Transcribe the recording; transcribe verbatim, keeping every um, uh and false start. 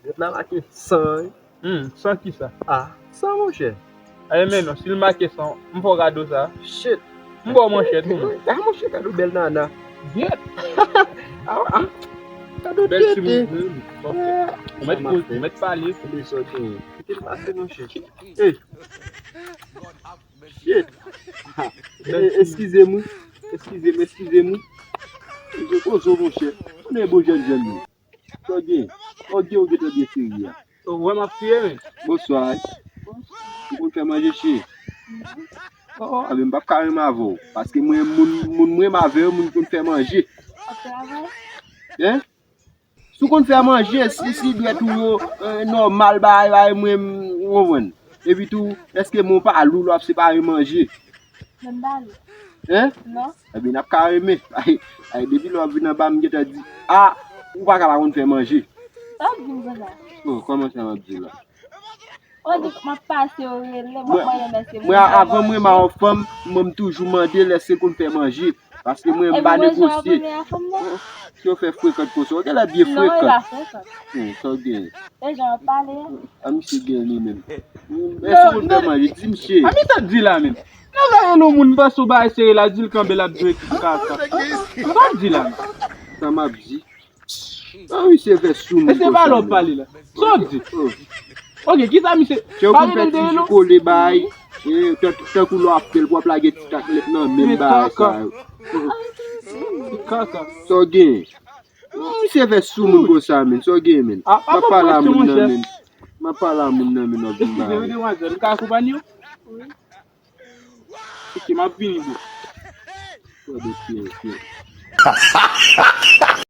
Lòt la make san, wi. Hmm, san kisa? Ah, san, monchè. Ale men non, si l make san, m fè w kado sa. Shit. M ba w manchèt ou menm. Ah, monchè, kado bèl nana. Gyèt. Ah, ah. Kado tete. Bèl timoun. Ou mèt koze, ou mèt pale. Kite m pase, monchè. Hey. Shit. Eh, eskize m, wi. Eskize m, eskize m, wi. Mwen koze w, monchè. Konnen bon jèn jèn, wi. Sa w gen? Sa w gen, ou gentan byen serye a? Ou wè m ap kriye, men. Bonswa. Ou konn fè manje, cheri? Oh, oh, ebyen, m p ap ka renmen avè w. Paske mwen, moun, moun m renmen avè yo, moun konn fè manje. Hein? Si w konn fè manje, si, si dwèt ou yo, eh, nòmal, bagay, bagay, mwen, m, ou konprann. Epi tou, èske men w pa lou lè w ap separe manje? Men m pa lou. Hein? Non. Ebyen, n ap ka renmen. Ay, ay, depi lè w ap vin anba, m gentan di, ah, ou pa ka pa konn fè manje. Sa w di m konsa? Oh, kòman sa m ap di la? Ou di m ap pase, ou rele m, mwen, mwen, mwen, mwen, avan mwen, m a yon fanm, mwen, m toujou mande l èske l konn fè manje. Paske mwen, m pa negosye. Si w fè frekant konsa, w genlè byen frekant. Non, e pa frekant. Hmm, sa w gen? E jan w ap pale a. A, misye gen li menm. Èske w konn fè manje? Di misye. A, misye di la menm. Nan gade yon moun, m panse w bay sere la, di l kanpe, l ap jwe kaka. Sa w di la menm? Sa m ap di. Ah, misye fè sou moun. E se pa lè w pale la. Sa w di? Oh. Ok, kisa misye? Chè, ou konn fè ti jou kole bay. Eh, tan-, tankou lè w ap fè l, pou w ap lage ti taklèt nan menm bagay sa yo. Kaka. Sa w gen? Misye fè sou moun konsa, men. Sa w gen, men? M ap pale a moun nan, men. M ap pale a moun nan, men, w ap vin bagay. Eskize, wi, demwazèl, m ka akonpanye w? Wi. Ok, m ap vini, bro. Gade pye, pye.